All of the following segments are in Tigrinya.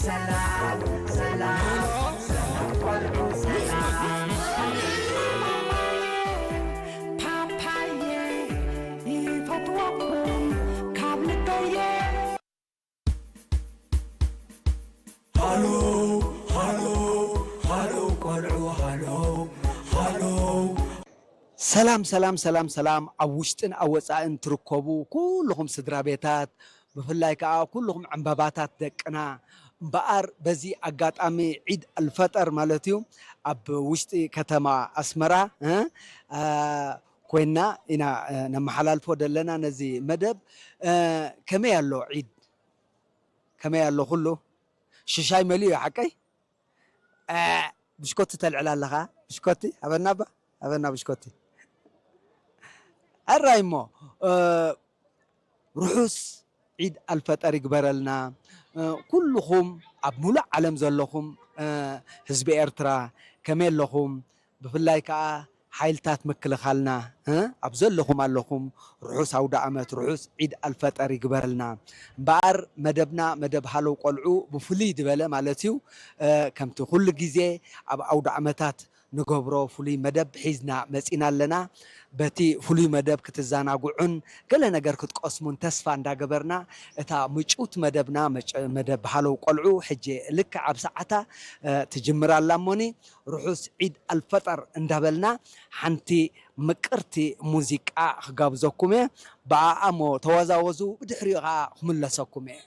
ሰላም ሰላም ሰላም ቆልዑ ሰላም። ፓፓየ ይፈትወኩም ካብ ልበየ። ሃሎ ሃሎ ሃሎ ቆልዑ ሃሎ ሃሎ። ሰላም ሰላም ሰላም ሰላም፣ ኣብ ውሽጥን ኣብ ወጻእን ትርከቡ ኩልኹም ስድራ ቤታት፣ ብፍላይ ከኣ ኩልኹም ዕምባባታት ደቅና። እምበኣር በዚ ኣጋጣሚ ዒድ ኣልፈጠር ማለት እዩ፣ ኣብ ውሽጢ ከተማ ኣስመራ እ፣ እ፣ ኮይና ኢና እ፣ ነመሓላልፎ ዘለና ነዚ መደብ። እ፣ ከመይ ኣሎ ዒድ? ከመይ ኣሎ ኩሉ? ሽሻይ መሊኡ እዩ ሓቀይ? እ፣ ብሽኮቲ ተልዕል ኣለኻ? ብሽኮቲ ሃበና፣ ባ ሃበና ብሽኮቲ። ኣራይ እሞ እ፣ ርሑስ ዒድ ኣልፈጠር ይግበረልና። እ፣ ኩልኹም ኣብ ሙሉእ ዓለም ዘለኹም እ፣ ህዝቢ ኤርትራ ከመይ ኣለኹም? ብፍላይ ከኣ ሓይልታት ምክልኻልና እ፣ ኣብ ዘለኹም ኣለኹም፣ ርሑስ ኣውደ ዓመት፣ ርሑስ ዒድ ኣልፈጠር ይግበረልና። እምበኣር መደብና መደብ ሃለው ቆልዑ ብፍሉይ ዝበለ ማለት እዩ። እ፣ ከምቲ ኩሉ ግዜ ኣብ ኣውደ ዓመታት ንገብሮ ፍሉይ መደብ ሒዝና መጺና ኣለና። በቲ ፍሉይ መደብ ክትዘናግዑን ገለ ነገር ክትቀስሙን ተስፋ እንዳገበርና፣ እታ ምጭውቲ መደብና መጨ-፣ መደብ ሃለው ቆልዑ ሕጂ ልክዕ ኣብ ሰዓታ እ፣ ትጅምር ኣላ እሞኒ፣ ርሑስ ዒድ ኣልፈጠር እንዳበልና ሓንቲ ምቅርቲ ሙዚቃ ክጋብዘኩም እየ። ብኣኣ እሞ ተወዛወዙ፣ ብድሕሪኡ ኸዓ ክምለሰኩም እየ።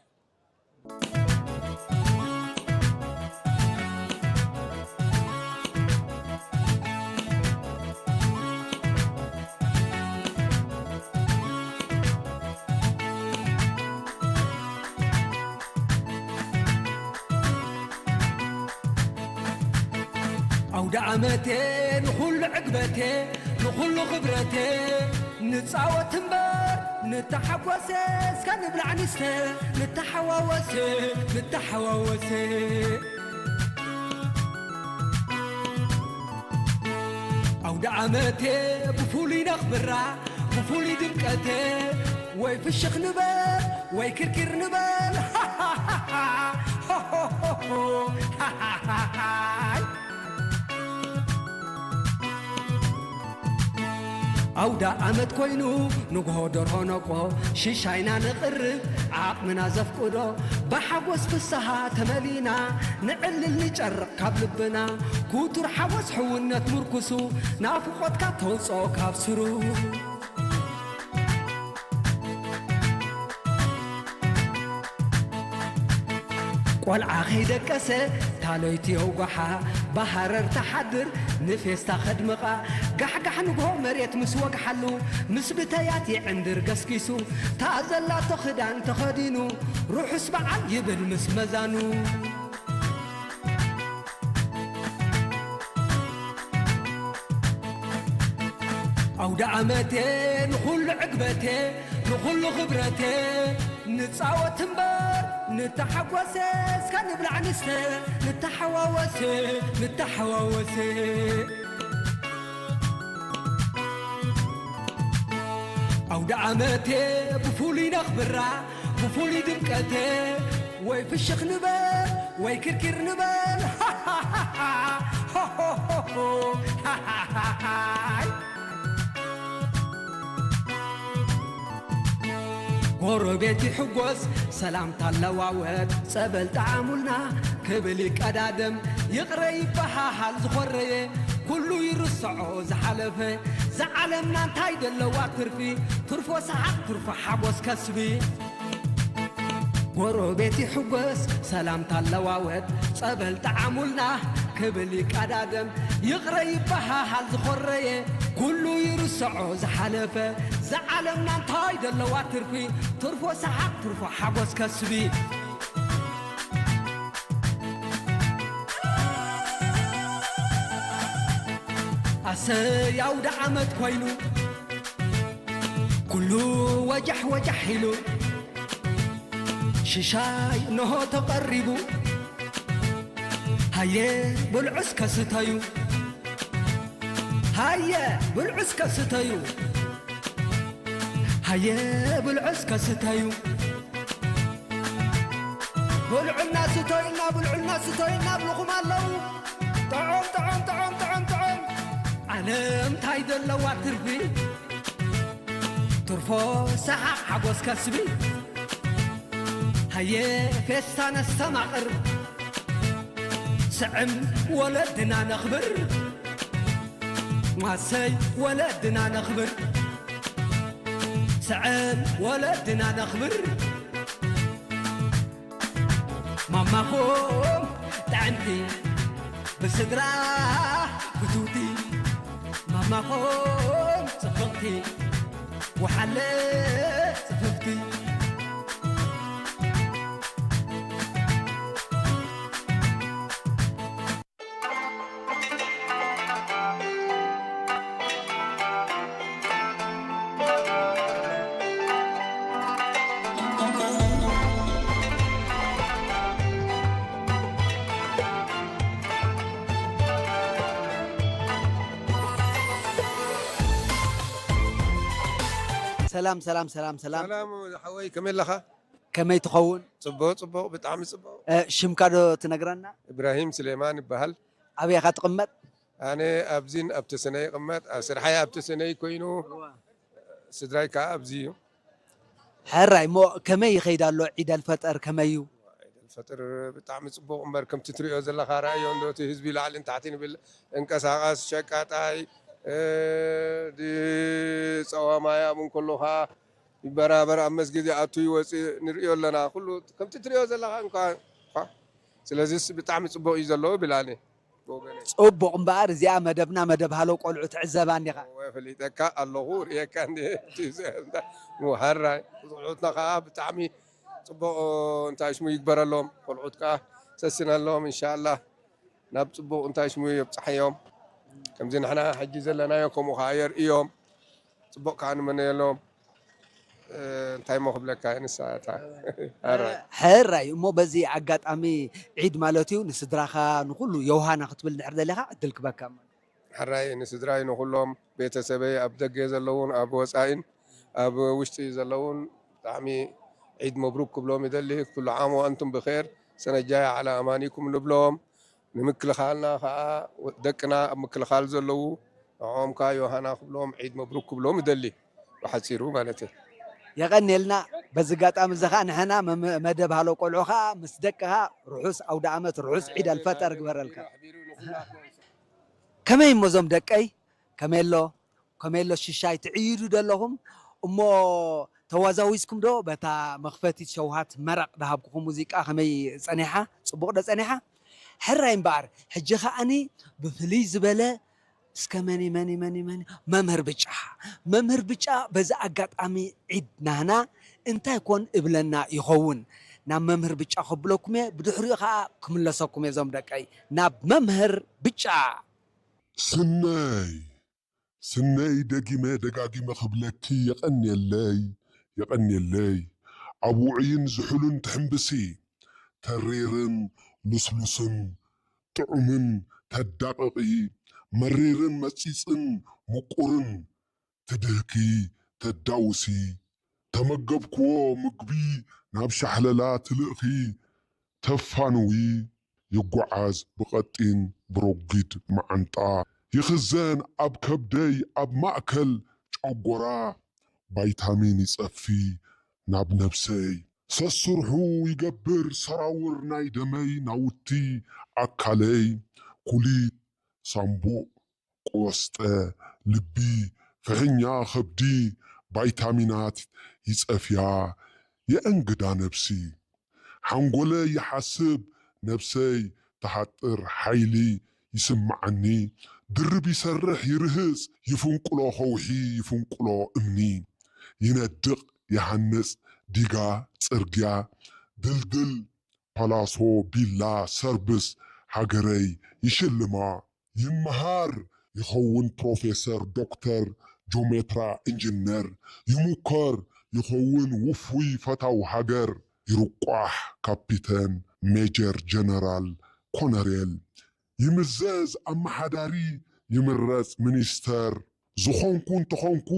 ኣውደ ዓመቴ ንኹሉ ዕግበቴ ንኹሉ ክብረቴ ንጻወት እምበር ንተሓጎሰ እስከ ንብላዕ ንስተ ንተሓዋወሰ ንተሓዋወሰ ኣውደ ዓመቴ ብፍሉይ ነኽብራ ብፍሉይ ድምቀቴ ወይ ፍሽኽ ንበል ወይ ክርኪር ንበል ኣውደ ዓመት ኮይኑ ንግሆ ደርሆ ነቆ ሽሻይና ንቕርብ ዓቕምና ዘፍቅዶ ብሓጎስ ፍስሃ ተመሊና ንዕልል ንጨርቕ ካብ ልብና ክቱር ሓጎስ ሕውነት ምርኩሱ ናፍቖትካ ተውፅኦ ካብ ስሩ ቆልዓ ከይደቀሰ ታሎይቲ የውጓሓ ብሃረር ተሓድር ንፌስታ ከድምቓ ጋሕጋሕ ንግሆ መሬት ምስ ወግሓሉ ምስ ብተያት ይዕንድር ገስጊሱ ታዘላቶ ክዳን ተኸዲኑ ርሑስ በዓል ይብል ምስ መዛኑ ኣውደ ዓመቴ ንኹሉ ዕግበቴ ንኹሉ ክብረቴ ንጻወት እምበር ንተሓጎሰ እስከ ንብላዕ ንስተ ንተሓዋወሰ ንተሓዋወሰ ኣውደ ዓመቴ ብፍሉይ ነኽብራ ብፍሉይ ድምቀቴ ወይ ፍሽኽ ንበል ወይ ክርኪር ንበል ጎረቤት ይሕጎስ ሰላምታ ኣለዋወጥ ጸበል ጠዓሙልና ክብል ይቀዳደም ይቕረ ይበሃሃል ዝኾረየ ኩሉ ይርስዖ ዝሓለፈ ዝዓለምና እንታይ ደለዋ ትርፊ ትርፎ ሰሓቕ ትርፎ ሓጎስ ከስቢ ጎረቤት ይሕጎስ ሰላምታ ኣለዋወጥ ጸበል ጠዓሙልና ክብል ይቀዳደም ይቕረ ይበሃሃል ዝኾረየ ኩሉ ይርስዖ ዝሓለፈ ዝዓለምና እንታይ ደለዋ ትርፊ ትርፎ ሰሓቕ ትርፎ ሓጎስ ከስቢ ኣሰይ ኣውደ ዓመት ኮይኑ ኩሉ ወጃሕ ወጃሕ ኢሉ ሽሻይ እንሆ ተቐሪቡ ሃየ ብልዑስ ከስተዩ ሃየ ብልዑስ ከስተዩ ሃየ ብልዑስ ከስተዩ ብልዑልና ስቶዩልና፣ ብልዑልና ስቶዩልና ብልኹም ኣለዉ። ጥዑም፣ ጥዑም፣ ጥዑም፣ ጥዑም፣ ጥዑም። ዓለም እንታይ ዘለዋ ትርፊ? ትርፎ ሰሓቕ ሓጎስ ከስቢ። ሃየ ፌስታ ነስተማቕር። ስዕም ወለድና ነኽብር። ማሰይ ወለድና ነኽብር። ስዕም ወለድና ነኽብር። ማማኹም ጥዕምቲ ብስድራ ፍትውቲ። ማማኹም ጽብቕቲ ወሓለ ጽፍፍቲ። ሰላም፣ ሰላም፣ ሰላም፣ ሰላም። ሰላም ሓወይ፣ ከመይ ኣለኻ? ከመይ ትኸውን? ጽቡቕ፣ ጽቡቕ፣ ብጣዕሚ ጽቡቕ። እ፣ ሽምካ ዶ ትነግረና? እብራሂም ስሌማን ይበሃል። ኣበይ ኢኻ ትቕመጥ? ኣነ ኣብዚን ኣብ ተሰነይ ይቕመጥ። ኣ፣ ስርሓይ ኣብ ተሰነይ ኮይኑ፣ እዋ። ስድራይ ከኣ ኣብዚ እዩ። ሕራይ፣ እሞ ከመይ ይኸይድ ኣሎ ዒድ ኣልፈጠር፣ ከመይ እዩ? ዒድ ኣልፈጥር ብጣዕሚ ጽቡቕ እምበር፣ ከምቲ ትሪኦ ዘለኻ ራእዮ እንዶ፣ እቲ ህዝቢ ላዕልን ታሕትን ይብል፣ እንቀሳቐስ፣ ሸቃጣይ፣ እ፣ ድ-፣ ጸዋማይ ኣብኡ እንከሎ ኸኣ ይበራበር፣ ኣብ መስጊድ ይኣቱ ይወጽእ ንርእዮ ኣለና። ኩሉ ከምቲ ትርእዮ ዘለኻ እንኳ፣ እንኳ። ስለዚስ ብጣዕሚ ጽቡቕ እዩ ዘሎ ብላኒ ብወገነይ። ጽቡቕ እምበኣር፣ እዚኣ መደብና፣ መደብ ሃሎ ቆልዑ ትዕዘባ እንዲኻ። እወ፣ ፈሊጠካ ኣለኹ፣ ርእየካ እንዲ፣ እቲ ዘ-፣ እንዳ-፣ ምሃራይ፣ ቆልዑትና ኸኣ ብጣዕሚ ጽቡቕ፣ እንታይ ሽሙ ይግበረሎም። ቆልዑት ከኣ ሰስነሎም፣ ኢንሻኣላህ። ናብ ጽቡቕ እንታይ ሽሙ የብጽሓዮም። ከምዚ ንሕና ሕጂ ዘለናዮ ከምኡ ኸኣ የርእዮም። ጽቡቕ ከኣ ንምነየሎም። እ፣ እንታይ እሞ ክብለካ እየ ንሳ እታ። ኣረ። ሕራይ እሞ በዚ ኣጋጣሚ ዒድ ማለት እዩ ንስድራኻ ንኹሉ የውሃና ክትብል እንድሕር ደሊኻ ዕድል ክበካ። ሕራይ ንስድራይ ንኹሎም ቤተሰበይ ኣብ ደገ ዘለውን ኣብ ወጻኢን ኣብ ውሽጢ ዘለውን ብጣዕሚ ዒድ መብሩክ ክብሎም ይደሊ። ኩሉ ዓም ወኣንቱም ብኸይር፣ ሰነጃይ ዓላ ኣማኒኩም ንብሎም። ንምክልኻልና ኸዓ ደቅና ኣብ ምክልኻል ዘለዉ ንዕኦም ከኣ ዮሃና ክብሎም ዒድ መብሩክ ክብሎም እደሊ ብሓጺሩ ማለት እየ። የቐንየልና። በዚ ኣጋጣሚ እዚ ኸዓ ንሕና መም-፣ መደብ ሃሎ ቆልዑ ኸዓ ምስ ደቅኻ ርሑስ ኣውደ ዓመት፣ ርሑስ ዒድ ኣልፈጠር ግበረልካ። ከመይ እሞ እዞም ደቀይ? ከመይ ኣሎ? ከመይ ኣሎ ሽሻይ ትዕይዱ ደለኹም? እሞ ተዋዛዊዝኩም ዶ በታ መኽፈቲት ሸውሃት መረቕ ደሃብኩኹም ሙዚቃ ከመይ ጸኒሓ? ጽቡቕ ዶ ጸኒሓ? ሕራይ እምበኣር፣ ሕጂ ኸኣኒ ብፍልይ ዝበለ እስከ መኒ፣ መኒ፣ መኒ፣ መኒ? መምህር ብጫ። መምህር ብጫ በዚ ኣጋጣሚ ዒድ ናህና እንታይ ኮን እብለና ይኸውን? ናብ መምህር ብጫ ከብለኩም እየ፣ ብድሕሪኡ ኸኣ ክምለሰኩም እየ እዞም ደቀይ። ናብ መምህር ብጫ። ስነይ፣ ስነይ ደጊመ ደጋጊመ ክብለኪ የቐንየለይ፣ የቐንየለይ። ኣብ ውዑይን ዝሑልን ትሕምብሲ፣ ተሪርን ልስሉስን ጥዑምን ተዳቕቒ፣ መሪርን መጺጽን ምቁርን ትድህኪ፣ ተዳውሲ፣ ተመገብክዎ ምግቢ ናብ ሻሕለላ ትልእኺ፣ ተፋንዊ፣ ይጓዓዝ ብቐጢን ብረጒድ መዓንጣ፣ ይኽዘን ኣብ ከብደይ ኣብ ማእከል ጨጎራ፣ ቫይታሚን ይጸፊ ናብ ነብሰይ፣ ሰስርሑ ይገብር ሰራውር ናይ ደመይ ናውቲ ኣካለይ፣ ኩሊት፣ ሳምቡእ፣ ቆስጠ፣ ልቢ፣ ፍሕኛ ከብዲ፣ ቫይታሚናት ይጸፍያ፣ የእንግዳ ነብሲ። ሓንጎለይ ይሓስብ፣ ነብሰይ ትሃጥር፣ ሓይሊ ይስምዓኒ። ድርብ ይሰርሕ፣ ይርህጽ፣ ይፍንቁሎ ከውሒ፣ ይፍንቁሎ እምኒ። ይነድቕ፣ ይሃንጽ፣ ዲጋ፣ ጽርግያ፣ ድልድል፣ ፓላሶ፣ ቢላ፣ ሰርብስ፣ ሃገረይ ይሽልማ። ይመሃር ይኸውን ፕሮፌሰር፣ ዶክተር፣ ጆሜትራ፣ ኢንጅነር፣ ይሙከር ይኸውን ውፉይ ፈታው ሃገር፣ ይርቋሕ ካፒተን፣ ሜጀር ጀነራል፣ ኮነሬል፣ ይምዘዝ ኣመሓዳሪ፣ ይምረጽ ሚኒስተር፣ ዝኾንኩ እንተኾንኩ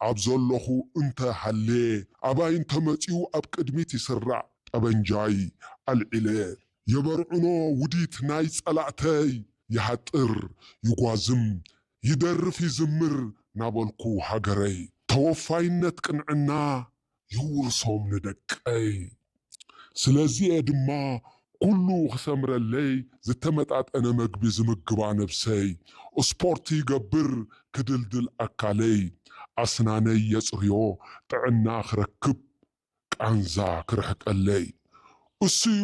ኣብ ዘለኹ እንተ ሃልየ፣ ኣባይ እንተመጺኡ ኣብ ቅድሚት ይስራዕ፣ ጠበንጃይ ኣልዒለ የበርዕኖ ውዲት ናይ ጸላእተይ። ይሃጥር ይጓዝም ይደርፍ ይዝምር ናበልኩ ሃገረይ። ተወፋይነት ቅንዕና የውርሶም ንደቀይ። ስለዚ እየ ድማ ኩሉ ክሰምረለይ ዝተመጣጠነ መግቢ ዝምግባ ነብሰይ። ስፖርት ይገብር ክድልድል ኣካለይ። ኣስናነይ የጽርዮ ጥዕና ክረክብ ቃንዛ ክርሕቀለይ። እሱዩ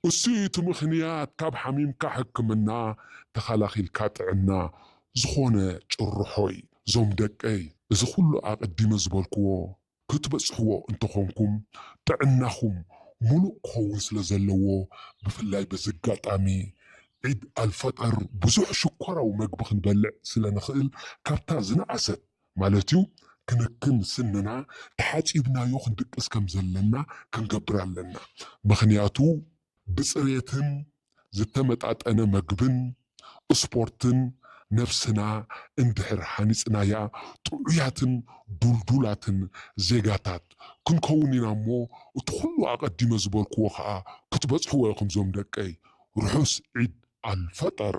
እሱዩ እቲ ምኽንያት ካብ ሓሚምካ ሕክምና ተኸላኺልካ ጥዕና ዝኾነ ጭርሖይ። ዞም ደቀይ እዚ ኩሉ ኣቐዲመ ዝበልክዎ ክትበጽሕዎ እንተኾንኩም ጥዕናኹም ሙሉእ ክኸውን ስለ ዘለዎ ብፍላይ በዚ ኣጋጣሚ ዒድ ኣልፈጠር ብዙሕ ሽኮራዊ መግቢ ክንበልዕ ስለ ንኽእል ካብታ ዝነኣሰት ማለት እዩ ክንክን ስንና ተሓጺብናዮ ክንድቅስ ከም ዘለና ክንገብር ኣለና። ምኽንያቱ ብጽሬትን ዝተመጣጠነ መግብን ስፖርትን ነብስና እንድሕር ሃኒጽናያ ጥዑያትን ዱልዱላትን ዜጋታት ክንከውን ኢና እሞ እቲ ኩሉ ኣቐዲመ ዝበልክዎ ኸኣ ክትበጽሕዎ ኢኹም ዞም ደቀይ። ርሑስ ዒድ ኣልፈጠር።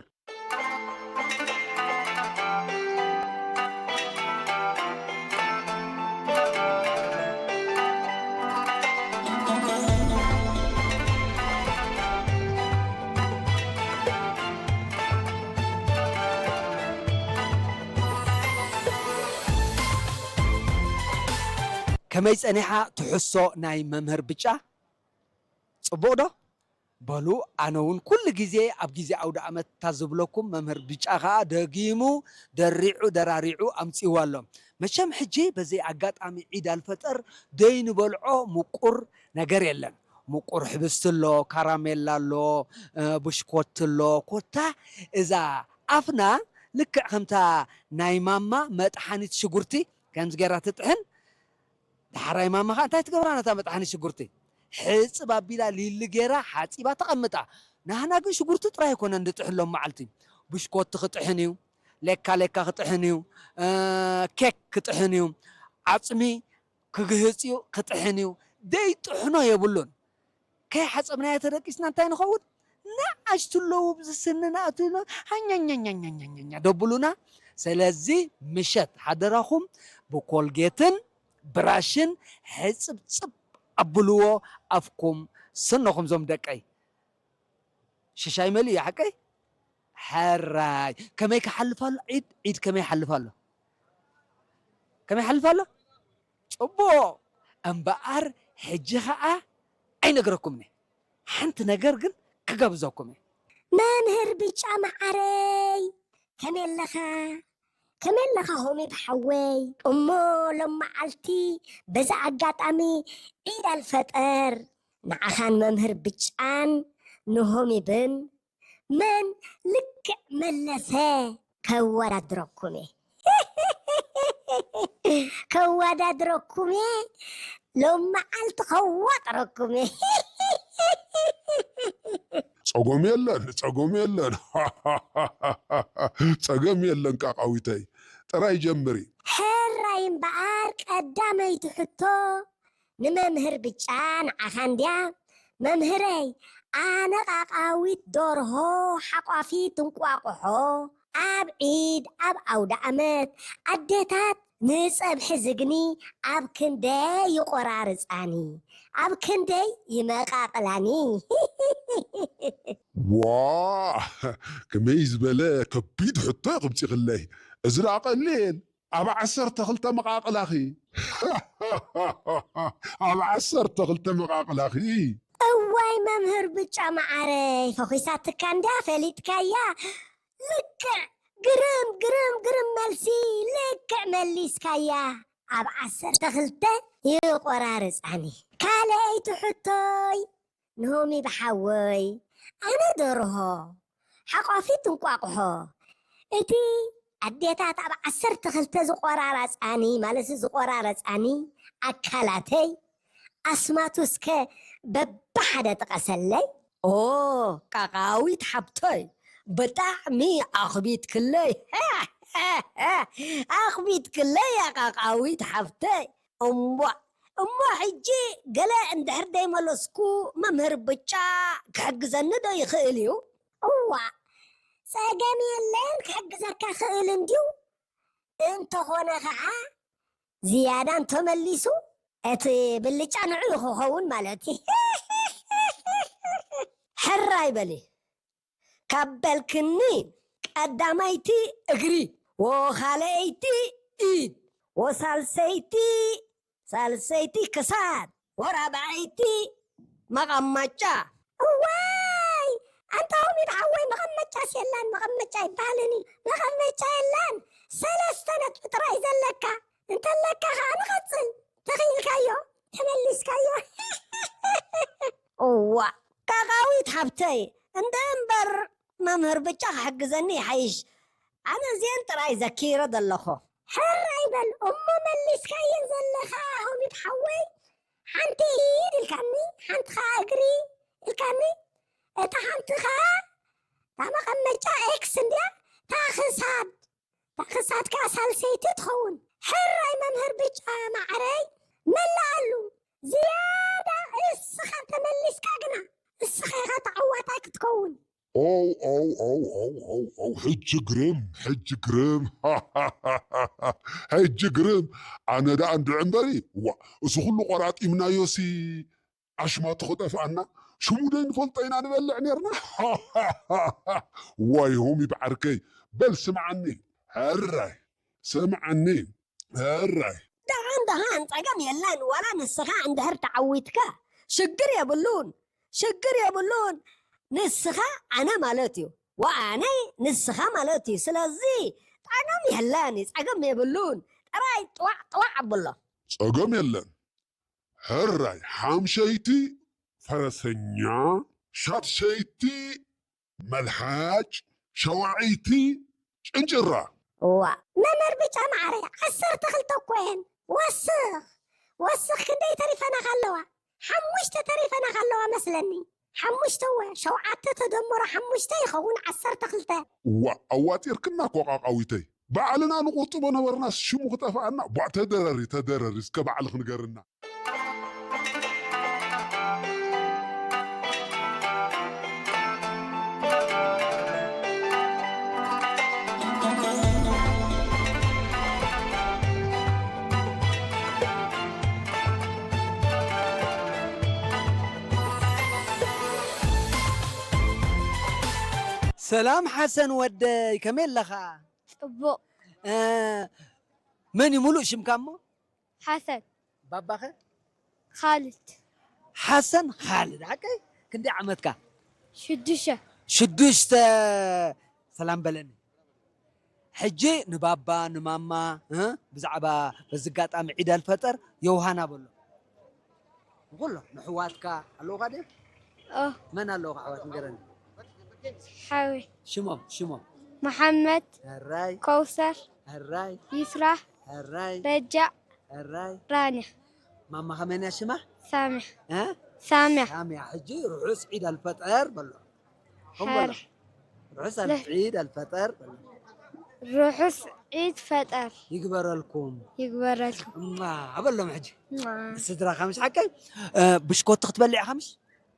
ከመይ ጸኒሓ ትሕሶ ናይ መምህር ብጫ? ጽቡቕ ዶ? በሉ ኣነ እውን ኩሉ ግዜ ኣብ ግዜ ኣውደ ኣመት እታ ዝብለኩም መምህር ብጫ ከኣ ደጊሙ ደሪዑ ደራሪዑ ኣምጺእዋ ኣሎ። መቸም ሕጂ በዚ ኣጋጣሚ ዒድ ኣልፈጠር ደይንበልዖ ምቁር ነገር የለን። ምቁር ሕብስቲ ኣሎ፣ ካራሜላ ኣሎ፣ ብሽኮቲ ኣሎ። ኮታ እዛ ኣፍና ልክዕ ከምታ ናይ ማማ መጥሓኒት ሽጉርቲ ከምዚ ገይራ ትጥሕን። ዳሕራይ ማማ ኸዓ እንታይ ትገብራ ነታ መጥሓኒ ሽጉርቲ? ሕጽብ ኣቢላ ሊሊ ገይራ ሓጺባ ተቐምጣ። ናህና ግን ሽጉርቲ ጥራይ ኣይኮነን ንጥሕሎም መዓልቲ። ብሽኮቲ ክጥሕን እዩ፣ ሌካ ሌካ ክጥሕን እዩ፣ ኬክ ክጥሕን እዩ፣ ዓጽሚ ክግህጽ እዩ ክጥሕን እዩ። ደይጥሕኖ የብሉን። ከይሓጸብናዮ ተደቂስና እንታይ ንኸውን? ንኣሽቱ ኣለዉ ብዚ ስንና ኣትዩና ሃኛኛኛኛኛኛ ደብሉና። ስለዚ ምሸት ሓደራኹም ብኮልጌትን ብራሽን ሕጽብጽብ ኣብልዎ ኣፍኩም ስንኹም ዞም ደቀይ። ሽሻይ መሊኡ ሓቀይ? ሕራይ ከመይ ክሓልፍ ኣሎ ዒድ? ዒድ ከመይ ይሓልፍ ኣሎ? ከመይ ይሓልፍ ኣሎ? ጽቡቕ እምበኣር ሕጂ ኸኣ ኣይነግረኩምን እየ። ሓንቲ ነገር ግን ክጋብዘኩም እየ። መምህር ብጫ መዓረይ ከመይ ኣለኻ? ከመይ ኣለኻ ሆሚብ ሓወይ? እሞ ሎም መዓልቲ በዚ ኣጋጣሚ ዒድ ኣልፈጠር ንዓኻን መምህር ብጫን ንሆሚብን መን ልክዕ መለሰ ከወዳድረኩም እየ። ከወዳድረኩም እየ። ሎም መዓልቲ ከዋጥረኩም እየ። ጸጎም የለን ጸጎም የለን ጸገም የለን ቃቃዊተይ ጥራይ ጀምሪ። ሕራይ እምበኣር ቀዳመይቲ ሕቶ ንመምህር ብጫ ንዓኻ እንድያ። መምህረይ ኣነ ቃቃዊት ደርሆ ሓቋፊት እንቋቑሖ ኣብ ዒድ ኣብ ኣውደኣመት ኣዴታት ንጸብሒ ዝግኒ ኣብ ክንደይ ይቖራርጻኒ ኣብ ክንደይ ይመቓቕላኒ። ዋ ከመይ ዝበለ ከቢድ ሕቶ ከምፂኽለይ። እዚ ደኣ ቀሊል ኣብ ዓሰርተ ክልተ መቓቕላኺ ኣብ ዓሰርተ ክልተ መቓቕላኺ። እዋይ መምህር ብጫ መዓረይ ፈኺሳትካ እንዳ ፈሊጥካያ። ልክዕ ግርም ግርም ግርም መልሲ ልክዕ መሊስካያ። ኣብ ዓሰርተ ክልተ ይቆራርፃኒ። ካልኣይቲ ሕቶይ ንሆሚ ብሓወይ ኣነ ደርሆ ሓቋፊት እንቋቑሖ እቲ ኣዴታት ኣብ ዓሰርተ ክልተ ዝቆራራፃኒ ማለት ዝቆራረፃኒ ኣካላተይ ኣስማቱ እስከ በብሓደ ጥቀሰለይ። ኦ ቃቃዊት ሓብተይ ብጣዕሚ ኣኽቢትክለይ ኣኽቢትክለይ ቃቃዊት ሓብተይ እምቧእ እሞ ሕጂ ገለ እንድሕር ደይመለስኩ መምህር ብጫ ክሕግዘኒ ዶ ይኽእል እዩ? እዋ፣ ጸገም የለን፣ ክሕግዘካ ክእል እንድዩ። እንተኾነ ኸዓ ዝያዳ እንተመሊሱ እቲ ብልጫ ንዕኡ ክኸውን ማለት እዩ። ሕራይ በሊ። ካብ በልክኒ ቀዳማይቲ እግሪ፣ ወኻልኣይቲ ኢድ፣ ወሳልሰይቲ፣ ሳልሰይቲ ክሳድ፣ ወራብዐይቲ መቐመጫ። እዋይ! ኣንታ ሆሚድ ሓወይ፣ መቐመጫስ የላን፣ መቐመጫ ይበሃልን እዩ። መቐመጫ የላን፣ ሰለስተ ነጥቢ ጥራይ ዘለካ። እንተለካ ኸዓ ንቐጽል። ተኽኢልካዮ፣ ተመሊስካዮ። እዋ፣ ቃቃዊት ሓብተይ፣ እንደ እምበር መምህር ብጫ ክሕግዘኒ ይሓይሽ። ኣነ እዚአን ጥራይ ዘኪረ ዘለኹ። ሕራይ በል እሞ፣ መሊስካየን ዘለኻ ሆሚድ ሓወይ። ሓንቲ ኢድ ኢልካኒ፣ ሓንቲ ኸዓ እግሪ ኢልካኒ። እታ ሓንቲ ኸዓ እታ መቐመጫ ኤክስ እንድያ፣ እታ ክሳድ፣ እታ ክሳድ ከኣ ሳልሰይቲ ትኸውን። ሕራይ መምህር ብጫ ማዕረይ፣ መላኣሉ። ዝያዳ እስኻ ተመሊስካ ግና፣ እስኻ ኢኻ ተዓዋታይ ክትከውን። ኦው፣ ኦው፣ ኦው፣ ኦው፣ ኦው፣ ኦው፣ ሕጂ ግርም፣ ሕጂ ግርም፣ ሕጂ ግርም። ኣነ ደኣ እንድዒ እምበሪ፣ ዋ፣ እዚ ኩሉ ቆራጢምናዮሲ፣ ኣሽማቱ ክጠፍኣና፣ ሽሙ ደይንፈልጦ ኢና ንበልዕ ኔርና። ዋይ፣ ሆሚ ብዓርከይ፣ በል ስምዓኒ፣ ሕራይ፣ ስምዓኒ፣ ሕራይ። ደሓን፣ ደሓን፣ ጸገም የለን። ዋላ ንስኻ እንድሕር ተዓዊትካ፣ ሽግር የብሉን፣ ሽግር የብሉን። ንስኻ ኣነ ማለት እዩ፣ ወኣነ ንስኻ ማለት እዩ። ስለዚ ጸገም የለን፣ ጸገም የብሉን። ጥራይ ጥዋዕ ጥዋዕ ኣብሎ። ጸገም የለን። ሕራይ፣ ሓምሸይቲ ፈረሰኛ፣ ሻድሸይቲ መልሓጭ፣ ሸዋዐይቲ ጭንጭራ። እዋ፣ መምህር ብጫ ማዕረ፣ ዓሰርተ ክልተ እኮ እየን። ወስኽ፣ ወስኽ፣ ክንደይ ተሪፈናኻ ኣለዋ? ሓሙሽተ ተሪፈናኻ ኣለዋ መስለኒ። ሓሙሽተ እወ፣ ሸውዓተ ተደምሮ ሓሙሽተ ይኸውን ዓሰርተ ክልተ። እዋ፣ ኣዋጢርክና እኮ ቃቃዊተይ። ባዕልና ንቑርጥቦ ነበርናስ ሽሙ ክጠፍኣና። ቧዕ፣ ተደረሪ፣ ተደረሪ፣ እስከ ባዕልኽ ንገርና። ሰላም ሓሰን ወደይ፣ ከመይ ኣለኻ? ጽቡቕ። እ፣ መን እዩ ሙሉእ ሽምካ እሞ? ሓሰን። ባባኸ? ኻልድ። ሓሰን ኻልድ፣ ሓቀይ? ክንደይ ዓመትካ? ሽዱሽተ። ሽዱሽተ። ሰላም በለኒ። ሕጂ ንባባ፣ ንማማ፣ እ፣ ብዛዕባ በዚ ኣጋጣሚ ዒድ ኣልፈጠር የውሃና በሎ። ንኹሎም፣ ንሕዋትካ ኣለውኻ ድዮም? ኦ። መን ኣለውኻ ኣሕዋት ንገረኒ። ሓወይ። ሽሞም፣ ሽሞም። መሓመድ። ሕራይ። ከውሰር። ሕራይ። ይስራ። ሕራይ። ረጃእ። ሕራይ። ራንያ። ማማ ከመይ እያ ሽማ? ሳምያ። እ? ሳምያ። ሳምያ፣ ሕጂ ርሑስ ዒድ ኣልፈጠር በሎ። ከም በሎ። ሕራይ። ርሑስ ኣል-፣ ርሑስ ዒድ ኣልፈጠር በሎ። ርሑስ ዒድ ፈጠር። ይግበረልኩም። ይግበረልኩም። እማ፣ በሎም ሕጂ። እማ። ስድራኻ ምሽ ሓቀይ? እ፣ ብሽኮቲ ክትበልዕ ኢኻ ምሽ?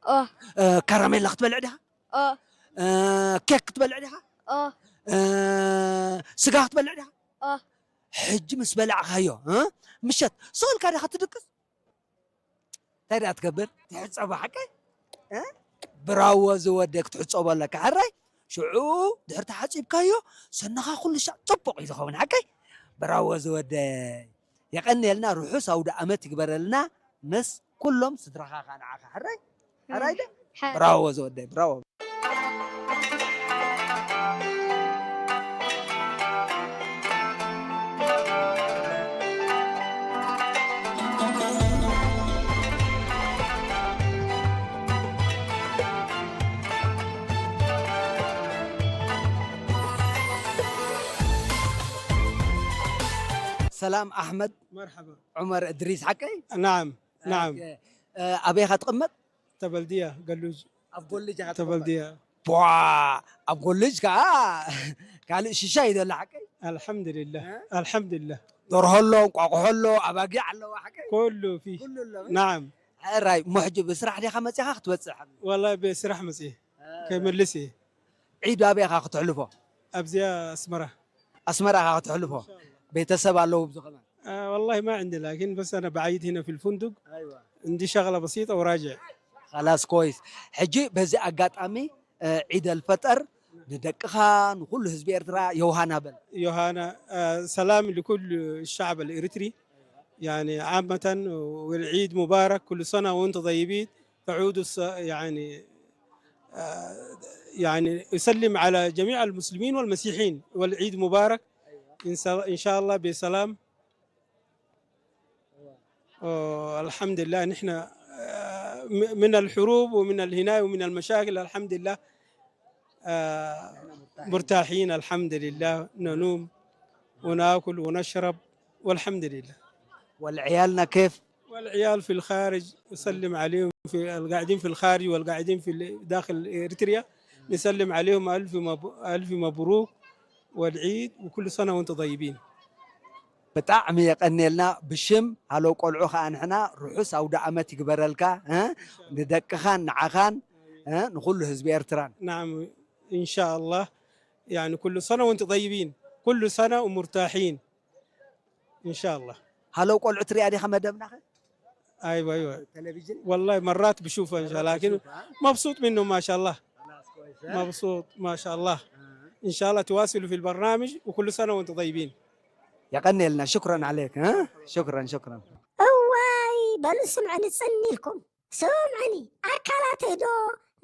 ኦ። እ፣ ካራሜላ ክትበልዕ ዲኻ? ኦ። እ፣ ኬክ ክትበልዕ ዲኻ? ኦ። እ፣ ስጋ ክትበልዕ ዲኻ? ኦ። ሕጂ ምስ በላዕካዮ፣ እ፣ ምሸት ስቕ ኢልካ ዲኻ ትድቅስ? እንታይ ደኣ ትገብር? ትሕጸቦ ሓቀይ? እ? ብራዎ ዝወደ ክትሕጸቦ ኣለካ። ሕራይ፣ ሽዑ ድሕሪ ተሓጺብካዮ፣ ሰነኻ ኩሉ ሻዕ ጽቡቕ እዩ ዝኸውን። ሓቀይ? ብራዎ ዝወደ። የቐንየልና፣ ርሑስ ኣውደ ኣመት ይግበረልና፣ ምስ ኩሎም ስድራኻ ኸኣ ንዓኻ። ሕራይ? ሕራይ ዶ? ሓ-፣ ብራዎ ዝወደይ፣ ብራዎ። ሰላም ኣሕመድ። መርሓባ። ዑመር እድሪስ ሓቀይ? ናዓም፣ ናዓም። ኦኬ። እ፣ ኣበይ ኢኻ ትቕመጥ? ተበልድያ፣ ገሉጅ። ኣብ ጎልጅ ኢኻ ትቕመጥ? ተበልድያ። ቧ! ኣብ ጎልጅ ከኣ ካልእ ሽሻ እዩ ዘሎ ሓቀይ? ኣልሓምዱሊላህ፣ እ? ኣልሓምዱሊላህ። ደርሆ ኣሎ፣ እንቋቑሖ ኣሎ፣ ኣባጊዕ ኣለዋ፣ ሓቀይ? ኩሉ ፊ። ኩሉ ኣሎ። ናዓም። ሕራይ፣ እሞ ሕጂ ብስራሕ ዲኻ መጺኻ ክትበጽሕ? ወላሂ ብስራሕ መጺኤ። እ። ከመልስ እየ። ዒድ ኣበይ ኢኻ ክትሕልፎ? ኣብዚኣ ኣስመራ። ኣስመራ ኢኻ ክትሕልፎ? ኢንሻላህ። ቤተሰብ ኣለዉ ኣብዚ ከማን? آه، والله ما عندي، لكن بس أنا بعيد هنا في الفندق. أيوة. عندي شغلة بسيطة وراجع. خلاص، كويس. ሕጂ በዚ ኣጋጣሚ፣ እ፣ ዒድ ኣልፈጠር ንደቅኻ፣ ንኹሉ ህዝቢ ኤርትራ ዮሃና በል። ዮሃና፣ آه، سلام لكل الشعب الإريتري، يعني عامة، والعيد مبارك، كل سنة وأنتم طيبين، تعودوا الس-، يعني، آه، يعني يسلم على جميع المسلمين والمسيحيين، والعيد مبارك، إن شاء، إن شاء الله بسلام. آه، الحمد لله نحن، آه، م-، من الحروب ومن الهناية ومن المشاكل، الحمد لله، آه، مرتاحين، الحمد لله، ننوم وناكل ونشرب، والحمد لله. والعيالنا كيف؟ والعيال في الخارج، نسلم عليهم، في القاعدين في الخارج والقاعدين في ال-، داخل إريتريا، نسلم عليهم ألف مب-، ألف مبروك والعيد وكل سنة وأنتم طيبين. ብጣዕሚ የቐንየልና። ብሽም ሃለው ቆልዑ ኸኣ ንሕና ርሑስ ኣውደ ዓመት ይግበረልካ፣ እ? ንደቅኻን ንዓኻን፣ እ? ንኹሉ ህዝቢ ኤርትራን። نعم، إن شاء الله. يعني كل سنة وأنتم طيبين، كل سنة ومرتاحين إن شاء الله. ሃለው ቆልዑ ትሪኣ ዲኻ መደብናኸ? أيوة، أيوة. تلفزيون؟ والله مرات بشوفها إن شاء الله، مرات لكن بشوفها. مبسوط منهم ما شاء الله. خلاص، كويس، ها؟ مبسوط ما شاء الله. آه. إن شاء الله تواصلوا في البرنامج، وكل سنة وأنتم طيبين. የቐንየልና። شكرا عليك، ها؟ شكرا، شكرا. እዋይ፣ በሉ ስምዑኒ፣ ጽን ኢልኩም ስምዑኒ። ኣካላተይ ዶ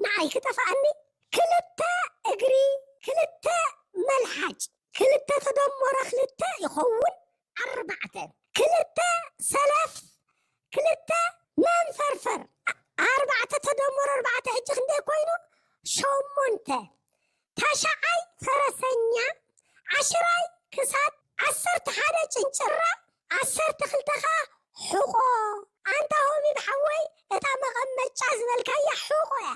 ንዓይ ክጠፍኣኒ? ክልተ እግሪ፣ ክልተ መልሓጭ፣ ክልተ ተደመረ ክልተ ይኸውን ኣርባዕተ፣ ክልተ ሰለፍ፣ ክልተ መንፈርፈር፣ ኣርባዕተ ተደመረ ኣርባዕተ ሕጂ ክንደይ ኮይኑ? ሸሞንተ። ታሽዓይ ፈረሰኛ፣ ዓሽራይ ክሳድ፣ ዓሰርተ ሓደ ጭንጭራ፣ ዓሰርተ ክልተ ኸኣ ሕቖ። ኣንታ ሆሚድ ሓወይ፣ እታ መቐመጫ ዝበልካያ ሕቖ እያ።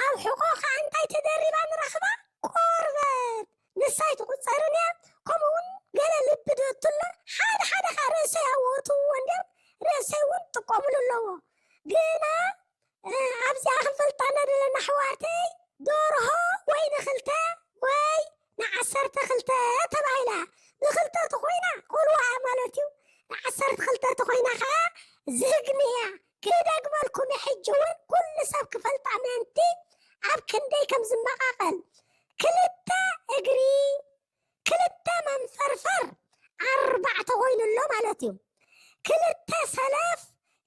ኣብ ሕቖ ኸኣ እንታይ ተደሪባ ንረኽባ? ቆርበት። ንሳ ኣይትቑጸርን እያ። ከምኡ እውን ገለ ልቢ ዶ ትብሎ፣ ሓደ ሓደ ኸኣ ርእሰይ ኣወትዎ እንድዮም፣ ርእሰይ እውን ጥቀምሉ ኣለዎ። ግና እ፣ ኣብዚኣ ክንፈልጣ እናደለና ኣሕዋተይ፣ ደርሆ ወይ ንኽልተ ወይ ንዓሰርተ ክልተ ተባሂላ። ንኽልተ ተኾይና ቆልዋ እያ ማለት እዩ። ንዓሰርተ ክልተ ተኾይና ኸዓ ዝህግኒ እያ። ክደግመልኩም እየ ሕጂ እውን ኩሉ ሰብ ክፈልጣ ምእንቲ ኣብ ክንደይ ከም ዝመቓቐል። ክልተ እግሪ ክልተ መንፈርፈር ኣርባዕተ ኮይኑ ኣሎ ማለት እዩ። ክልተ ሰለፍ፣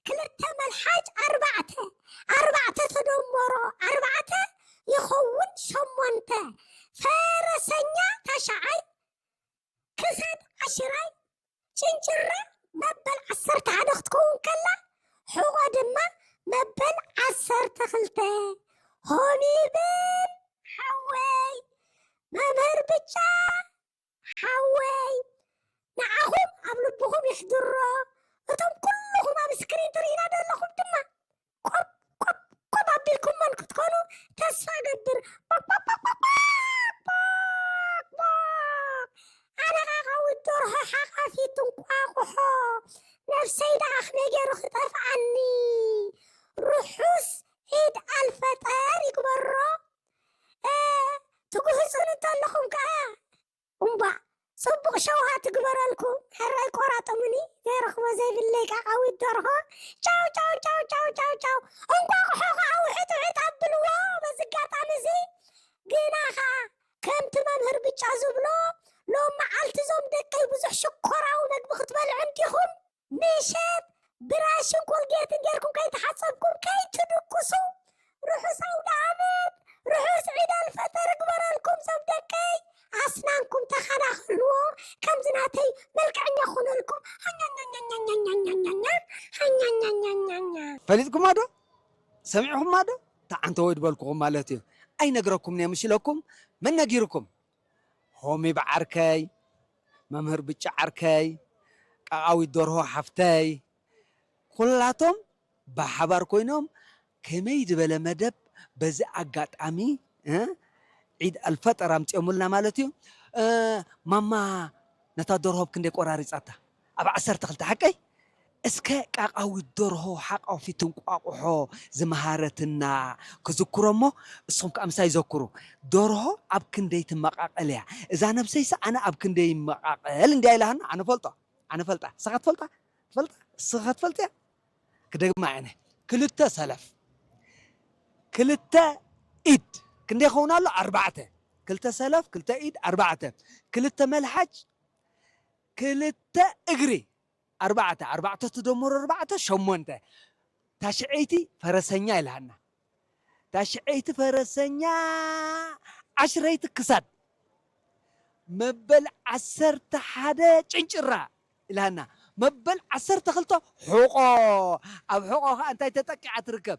ክልተ መልሓጭ ኣርባዕተ፣ ኣርባዕተ ተደመሮ ኣርባዕተ ይኸውን ሸሞንተ። ፈረሰኛ ታሽዓይ፣ ክሳድ ዓሽራይ፣ ጭንጭራ መበል ዓሰርተ ሓደ ክትከውን ከላ፣ ሕቖ ድማ መበል ዓሰርተ ክልተ። ሆሚብን ሓወይ፣ መምህር ብጫ ሓወይ፣ ንዓኹም ኣብ ልብኹም ይሕድሮ። እቶም ኩልኹም ኣብ ስክሪን ትርእዩና ዘለኹም ድማ ቆብ፣ ቆብ፣ ቆብ ኣቢልኩሞን ክትኮኑ ተስፋ እገብር። ቦቅ፣ ቦቅ፣ ቦቅ፣ ቦቅ፣ ቦቅ፣ ቦቅ። ኣነ ቃቃዊት ደርሆ ሓቃፊት እንቋቑሖ፣ ነብሰይ ደኣ ከመይ ገይሩ ክጠፍኣኒ? ርሑስ ዒድ ኣልፈጠር ይግበሮ። እ፣ ትጉህጹኒ እንተለኹም ከኣ እምቧእ፣ ጽቡቕ ሸውሃት ትግበረልኩም። ሕራይ ቆራጥሙኒ፣ ዘይረኽቦ ዘይብለይ ቃቃዊት ደርሆ። ቻው፣ ቻው፣ ቻው፣ ቻው፣ ቻው፣ ቻው። እንቋቑሖ ኸዓ ውሕጥ ውሕጥ ኣብልዎ። በዚ ኣጋጣሚ እዚ ግና ኸዓ ከምቲ መምህር ብጫ ዝብሎ፣ ሎም መዓልቲ እዞም ደቀይ ብዙሕ ሽኮራዊ መግቢ ክትበልዑ እንዲኹም። ምሸት ብራሽን ኮልጌትን ጌርኩም ከይተሓጸብኩም ከይትድቅሱ። ርሑስ ኣውደ ዓመት፣ ርሑስ ዒድ ኣልፈጠር እግበረልኩም ዞም ደቀይ። ኣስናንኩም ተኸናኸንዎ፣ ከምዚ ናተይ መልክዐኛ ክኾነልኩም። ሃኛኛኛኛኛኛኛኛኛ፣ ሃኛኛኛኛኛ። ፈሊጥኩማ ዶ? ሰሚዕኹማ ዶ? ተዓንተወይ ድበልኩኹም ማለት እዩ። ኣይነግረኩምን እየ፣ ምሽ ኢለኩም፣ መን ነጊርኩም? ሆሚብ ዓርከይ፣ መምህር ብጫ ዓርከይ፣ ቃቃዊት ደርሆ ሓፍተይ፣ ኩላቶም ብሓባር ኮይኖም ከመይ ዝበለ መደብ በዚ ኣጋጣሚ፣ እ፣ ዒድ ኣልፈጠር ኣምጺኦምልና ማለት እዩ። እ፣ ማማ ነታ ደርሆ ብ ክንደይ ቆራሪጻታ? ኣብ ዓሰርተ ክልተ ሓቀይ? እስከ ቃቃዊት ደርሆ ሓቋፊት እንቋቑሖ ዝመሃረትና ክዝክሮ እሞ፣ እስኹም ከኣ ምሳይ ዘክሩ። ደርሆ ኣብ ክንደይ ትመቓቐል እያ? እዛ ነብሰይስ ኣነ ኣብ ክንደይ ይመቓቐል እንድያ ኢላሃና? ኣነ ፈልጦ። ኣነ ፈልጣ። ንስኻ ትፈልጣ? ትፈልጣ? ንስኻ ትፈልጥያ? ክደግማ እየ። ክልተ ሰለፍ፣ ክልተ ኢድ፣ ክንደይ ይኸውን ኣሎ? ኣርባዕተ። ክልተ ሰለፍ፣ ክልተ ኢድ፣ ኣርባዕተ። ክልተ መልሓጭ፣ ክልተ እግሪ፣ ኣርባዕተ። ኣርባዕተ ትደምሮ ኣርባዕተ፣ ሸሞንተ። ታሽዐይቲ ፈረሰኛ ኢልሃና። ታሽዐይቲ ፈረሰኛ፣ ዓሽረይቲ ክሳድ፣ መበል ዓሰርተ ሓደ ጭንጭራ ኢልሃና። መበል ዓሰርተ ክልተ ሕቖ። ኣብ ሕቖ ኸኣ እንታይ ተጠቂዓ ትርከብ?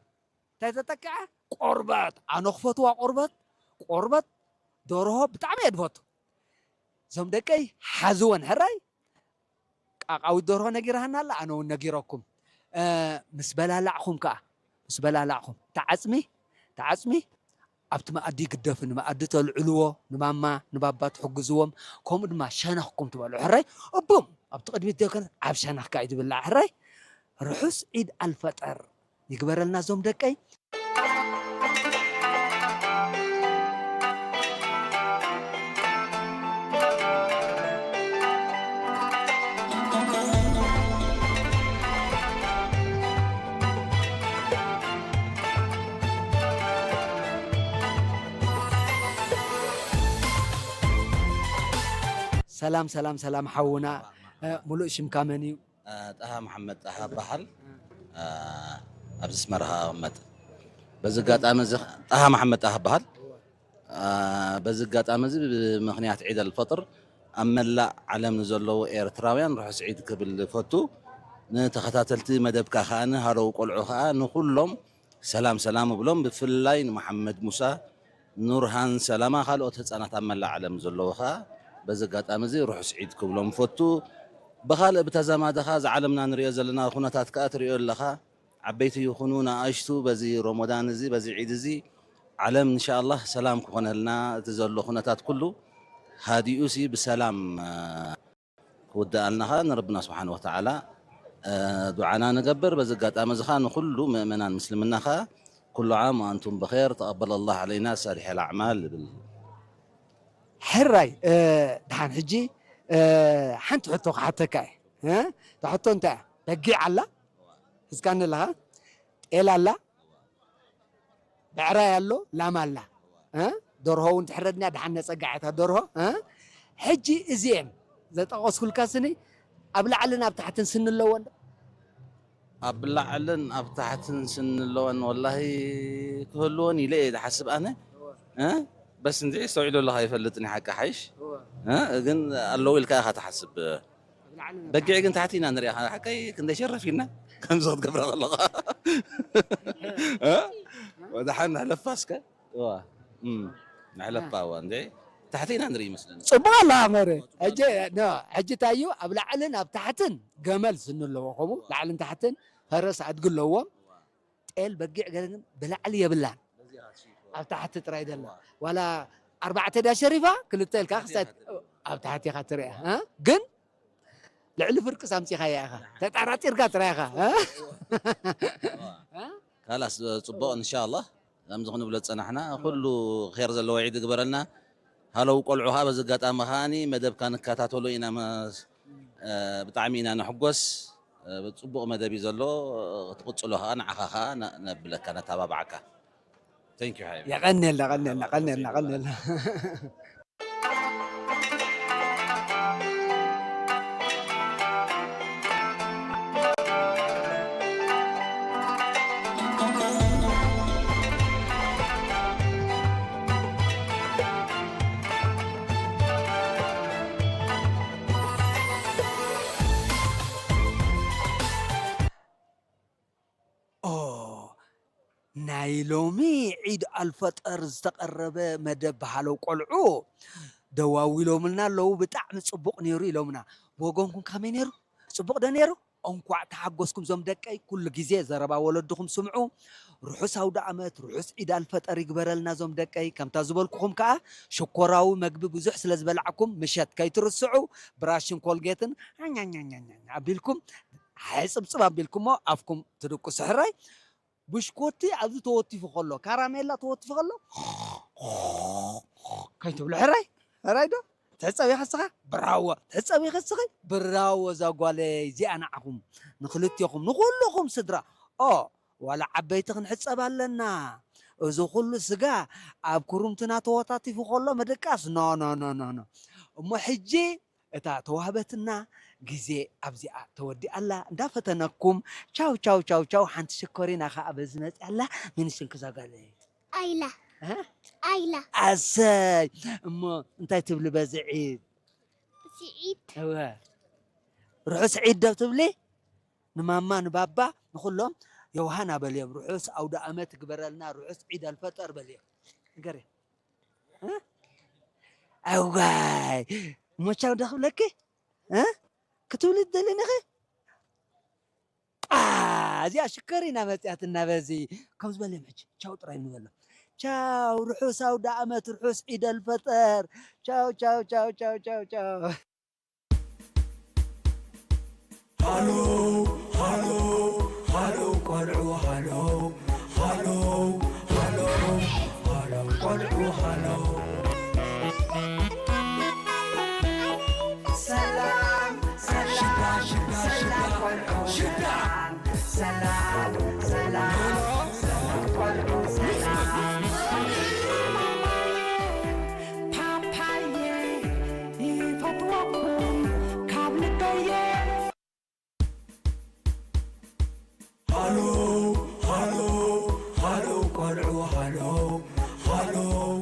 እንታይ ተጠቂዓ? ቆርበት። ኣነ ክፈትዋ ቆርበት። ቆርበት ደርሆ ብጣዕሚ እየ ድፈቱ። እዞም ደቀይ ሓዝወን ሕራይ። ቃቃዊት ደርሆ ነጊራሃና ኣላ፣ ኣነ እውን ነጊረኩም። እ፣ ምስ በላላዕኹም ከኣ፣ ምስ በላላዕኹም፣ እታ ዓጽሚ፣ እታ ዓጽሚ ኣብቲ መኣዲ ይግደፍ፣ ንመኣዲ ተልዕልዎ፣ ንማማ፣ ንባባ ትሕግዝዎም፣ ከምኡ ድማ ሸነኽኩም ትበልዑ። ሕራይ፣ እቡም፣ ኣብቲ ቅድሚት ዘይኮነ፣ ኣብ ሸነኽ ከኣ እዩ ዝብላዕ። ሕራይ፣ ርሑስ ዒድ ኣልፈጠር ይግበረልና እዞም ደቀይ። ሰላም፣ ሰላም፣ ሰላም ሓውና። እ፣ ሙሉእ ሽምካ መን እዩ? እ፣ ጣሃ መሓመድ ጣሃ እበሃል። እ፣ ኣብዚ ኣስመራ እቕመጥ። በዚ ኣጋጣሚ እዚ ጣሃ መሓመድ ጣሃ እበሃል። እ፣ በዚ ኣጋጣሚ እዚ ብምኽንያት ዒድ ኣልፈጥር ኣብ መላእ ዓለም ንዘለዉ ኤርትራውያን ርሑስ ዒድ ክብል እፈቱ። ንተኸታተልቲ መደብካ ከኣ፣ ንሃለው ቆልዑ ከኣ፣ ንኹሎም ሰላም ሰላም እብሎም። ብፍላይ ንመሓመድ ሙሳ፣ ኑርሃን ሰላማ፣ ካልኦት ህጻናት ኣብ መላእ ዓለም ዘለዉ ከኣ በዚ ኣጋጣሚ እዚ ርሑስ ዒድ ክብሎም እፈቱ። ብኻልእ ብተዛማዲ ከኣ፣ እዚ ዓለምና ንሪኦ ዘለና ኩነታት ከኣ ትሪኦ ኣለኻ። ዓበይቲ ይኹኑ ንኣሽቱ፣ በዚ ሮሞዳን እዚ፣ በዚ ዒድ እዚ፣ ዓለም እንሻኣላህ ሰላም ክኾነልና፣ እቲ ዘሎ ኩነታት ኩሉ ሃዲኡሲ ብሰላም፣ እ፣ ክውድኣልና ኸኣ ንረብና ስብሓን ወተዓላ፣ እ፣ ዱዓና ንገብር። በዚ ኣጋጣሚ እዚ ኸኣ ንኹሉ ምእመናን ምስልምና ኸኣ ኩሉ ዓም ወኣንቱም ብኸይር፣ ተቐበለ ላህ ዓለይና ሳሊሕ ኣልኣዕማል ይብል። ሕራይ፣ እ፣ ደሓን ሕጂ፣ እ፣ ሓንቲ ሕቶ ክሓተካ እየ። እ? እታ ሕቶ እንታይ እያ? በጊዕ ኣላ? ሒዝካኒ ኣለኻ? ጤል ኣላ? ብዕራይ ኣሎ፣ ላም ኣላ። እ? ደርሆ እውን ትሕረድና፣ ደሓን ነጸግዓ እታ ደርሆ። እ? ሕጂ እዚኤን ዘጠቐስኩልካ ስኒ ኣብ ላዕልን ኣብ ታሕትን ስኒ ኣለወን ዶ? ኣብ ላዕልን ኣብ ታሕትን ስኒ ኣለወን፣ ወላሂ ክህልወን ኢለ እየ ዝሓስብ ኣነ። እወ። እ? በስ እንድዒ ኣስተውዒሉ ኣለኻ ኣይፈልጥን፣ ሓቂ ሓይሽ። እወ። እ? ግን ኣለዉ ኢልካ ኢኻ ትሓስብ። ኣብ ላዕልን ኣብ በጊዕ ግን ታሕቲ ኢና ንሪኣ። ሓቀይ ክንደይ ሸረፍ ኢልና ከምዚ ክትገብራ ከለኻ። እ? ወደሓን ንሕለፋ እስከ። እዋ። እም። ንሕለፋ እዋ፣ እንዴ? ታሕቲ ኢና ንርኢ ይመስለኒ። ጽቡቕ ኣላ መረ። ሕጂ፣ ኖ፣ ሕጂ እንታይ እዩ? ኣብ ላዕልን ኣብ ታሕትን ገመል ስኒ ኣለዎ፣ ከምኡ ላዕልን ታሕትን ፈረስ ኣድጊ ኣለዎም። ጤል፣ በጊዕ፣ ገለ ግን ብላዕሊ የብላን። ኣብ ታሕቲ ጥራይ ዘላ። ዋላ ኣርባዕተ ድያ ሸሪፋ፣ ክልተ ኢልካ ክሳይ ኣብ ታሕቲ ኢኻ ትሪኣ፣ እ? ግን ልዕሊ ፍርቅስ ኣምጺኻያ ኢኻ። ተጠራጢርካ ጥራይ ኢኻ፣ እ? እ? ካላስ፣ ጽቡቕ፣ እንሻላህ። ከምዚ ክንብሎ ዝጸናሕና፣ ኩሉ ኼር ዘለዎ ዒድ ይግበረልና። ሃለው ቆልዑ ኸኣ በዚ ኣጋጣሚ ኸኣኒ መደብካ ንከታተሎ ኢና፣ መስ-፣ እ፣ ብጣዕሚ ኢና ንሕጎስ። እ፣ ጽቡቕ መደብ እዩ ዘሎ፣ ክትቕጽሎ ኸኣ ንዓኻ ኸኣ ነ-፣ ነብለካ፣ ነተባብዓካ። Thank you፣ ሓቢቢ። የቐንየልና፣ ቀንየልና፣ ቀንየልና፣ ቀንየልና። ኦ፣ ናይ ሎሚ ዒድ ኣልፈጠር ዝተቐረበ መደብ ሃለው ቆልዑ ደዋዊሎምልና ኣለዉ። ብጣዕሚ ጽቡቕ ነይሩ ኢሎምና። ብወገንኩም ከመይ ነይሩ? ጽቡቕ ዶ ነይሩ? እንኳዕ ተሓጎስኩም ዞም ደቀይ። ኩሉ ግዜ ዘረባ ወለድኹም ስምዑ። ርሑስ ኣውደ ዓመት፣ ርሑስ ዒድ ኣልፈጠር ይግበረልና እዞም ደቀይ። ከምታ ዝበልኩኹም ከኣ ሽኮራዊ መግቢ ብዙሕ ስለ ዝበላዕኩም ምሸት ከይትርስዑ ብራሽን ኮልጌትን ኣኛኛኛኛኛ ኣቢልኩም ሕጽብጽብ ኣቢልኩሞ ኣፍኩም ትድቁሱ ሕራይ። ብሽኮቲ ኣብዚ ተወቲፉ ከሎ፣ ካራሜላ ተወቲፉ ከሎ ከይትብሉ ሕራይ። ሕራይ ዶ? ትሕጸብ ኢኻ እስኻ? ብራዎ። ትሕጸብ ኢኻ እስኺ? ብራዎ እዛ ጓለይ፣ እዚኣ ንዓኹም፣ ንኽልቴኹም፣ ንኹልኹም ስድራ። ኦ፣ ዋላ ዓበይቲ ክንሕጸብ ኣለና። እዚ ኩሉ ስጋ ኣብ ኩርምትና ተወታቲፉ ከሎ ምድቃስ፣ ኖ፣ ኖ፣ ኖ፣ ኖ፣ ኖ። እሞ ሕጂ እታ ተዋህበትና ግዜ ኣብዚኣ ተወዲኣ ኣላ። እንዳፈተነኩም፣ ቻው፣ ቻው፣ ቻው፣ ቻው። ሓንቲ ሽኮሪና ኸኣ በዚ መጺኣ ኣላ። መን ሽምኪ እዛ ጓለይ? ኣይላ። እ? ኣይላ። ኣሰይ! እሞ እንታይ ትብሊ በዚ ዒድ? ስዒድ። እወ። ርሑስ ዒድ ዶ ትብሊ? ንማማ፣ ንባባ፣ ንኹሎም ዮሃና በልዮም። ርሑስ ኣውደ ኣመት ይግበረልና፣ ርሑስ ዒድ ኣልፈጠር በልዮም። ንገርዮም። እ? ኣዋይ! እሞ ቻው ዶ ክብለኪ? እ? ክትብሊ ትደልኒ ኢኺ? አ፣ እዚኣ ሽከሪና መጺኣትና በዚ። ከምዚ በልዮም ሕጂ፣ ቻው ጥራይ ንበሎም። ቻው፣ ርሑስ ኣውደ ኣመት፣ ርሑስ ዒድ ኣልፈጠር። ቻው፣ ቻው፣ ቻው፣ ቻው፣ ቻው፣ ቻው። ሃሎ፣ ሃሎ፣ ሃሎ፣ ቆልዑ፣ ሃሎ፣ ሃሎ፣ ሃሎ፣ ሃሎ፣ ቆልዑ፣ ሃሎ። ሰላም፣ ሰላም፣ ሽታ፣ ሽታ፣ ሰላም፣ ሽታ፣ ቆልዑ፣ ሽታ። ሰላም፣ ሰላም፣ ሰላም፣ ቆልዑ፣ ሰላም። ፓፓየ፣ ይፈትወኩም ካብ ልበየ። ሃሎ፣ ሃሎ፣ ሃሎ፣ ቆልዑ፣ ሃሎ፣ ሃሎ፣